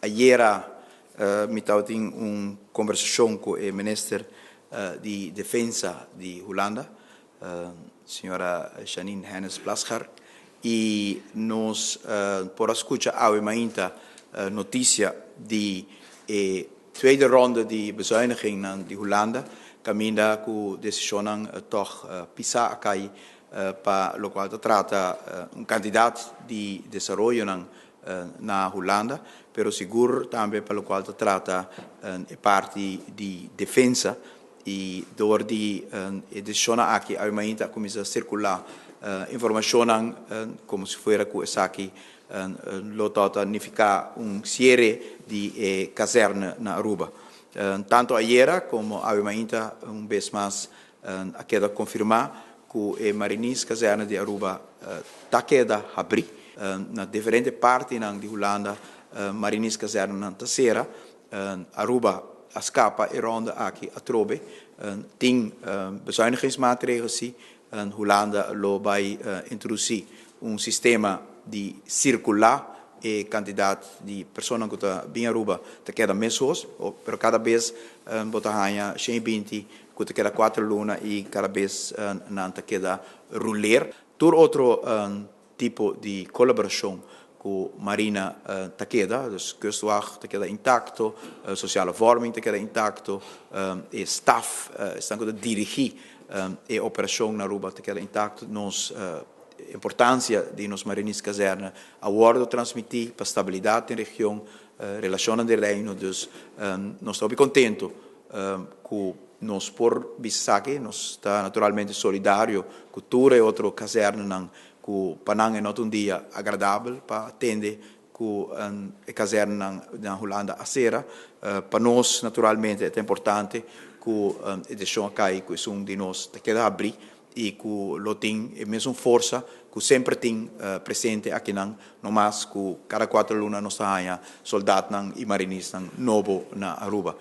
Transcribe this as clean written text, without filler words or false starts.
Ayera mi tabatin un kombersashon ku e minister di Defensa di Hulanda, señora Jeanine Hennis-Plasschaert, i nos por a skucha awe mainta notisia di e tweede ronde di bezuinigingnan di Hulanda, kaminda ku desishonnan tòg pisá a kai pa lokual ta trata un kantidat di desaroyonan na Hulanda, pero sigur tambe pa lokual ta trata e parti di defensa. I dor di e desishonnan aki awe mainta a kuminsá sirkulá informashonnan komo si fuera ku esaki lo ta nifiká un siere di e kazèrne na Aruba. Tantu ayera komo awe mainta un bes mas a keda konfirmá ku e Marinierskazerne di Aruba ta keda habrí. Na diferente partinan di Hulanda Marinierskazernenan ta sera. Aruba a skapa e ronde aki atrobe. Tin bezuinigingsmaatregel si. Hulanda lo bai introdusí un sistema di sirkulá e kantidat di personanan ku ta bin Aruba ta keda meshos, pero kada bes bo ta haña 120 ku ta keda 4 luna i kada bes nan ta keda ruleer. Tur otro tipo di kolaborashon ku Marina ta keda, dus kustwacht ta keda intakto, sociale vorming ta keda intakto, e staf esnan ku ta dirigí e operashon na Aruba ta keda intakto. Nos importansia di nos Marinierskazerne a wòrdu transmití pa stabilidat den region, relashonnan di Reino, dus nos ta kontentu ku nos por bisa esaki. Nos ta naturalmente solidario ku tur e otro kazèrnenan ku pa nan no ta un dia agradabel pa tende ku e kazèrnenan na Hulanda a sera. Pa nos naturalmente ta importante ku e desishon a kai ku esun di nos ta keda habrí i ku lo tin e mesun forsa ku semper tin presente akinan, no mas ku kada 4 luna nos ta haña sòldatnan i mariniersnan nobo na Aruba.